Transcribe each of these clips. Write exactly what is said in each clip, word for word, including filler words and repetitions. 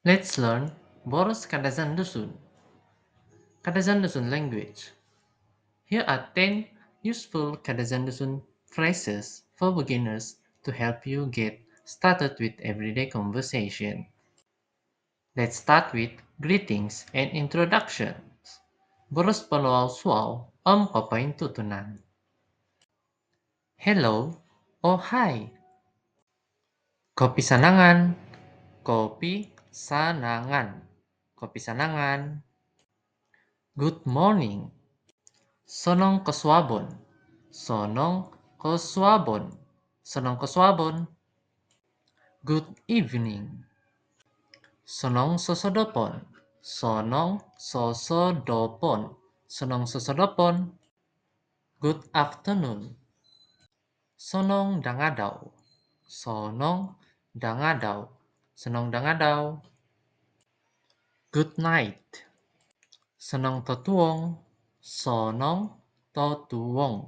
Let's learn boros Kadazandusun. Kadazandusun language. Here are ten useful Kadazandusun phrases for beginners to help you get started with everyday conversation. Let's start with greetings and introductions. Boros ponuau suau om kopointutunan. Hello or hi. Kopisanangan. Kopisanangan. Kopisanangan. Good morning. Sonong kosuabon. Sonong kosuabon. Sonong kosuabon. Good evening. Sonong sosodopon. Sonong sosodopon. Sonong sosodopon. Good afternoon. Sonong dangadau. Sonong dangadau. Sonong dangadau. Good night. Sonong totuong. Sonong totuong.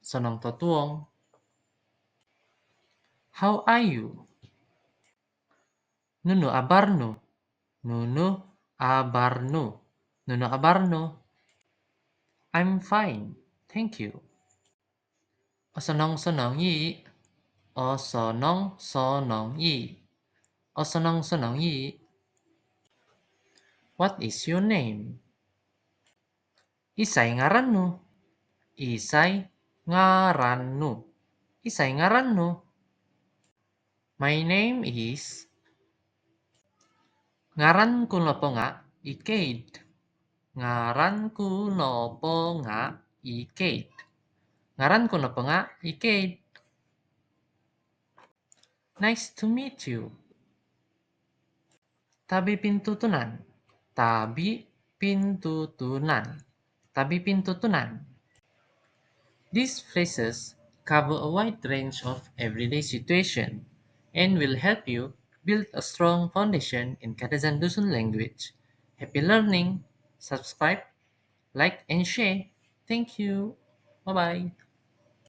Sonong totuong. How are you? Nunu abar nu? Nunu abar nu? Nunu abar nu? I'm fine, thank you. Osonong-sonong i. Osonong-sonong i. Osonong-sonong i. What is your name? Isai ngaran nu? Isai ngaran nu? Isai ngaran nu? My name is. Ngaran ku nopo nga i Kate. Ngaran ku nopo nga i Kate. Ngaran ku nopo nga i Kate. Nice to meet you. Tabi pintutunan. Tabi pintutunan. Tabi pintutunan. These phrases cover a wide range of everyday situation and will help you build a strong foundation in Kadazandusun language. Happy learning! Subscribe, like, and share. Thank you. Bye-bye.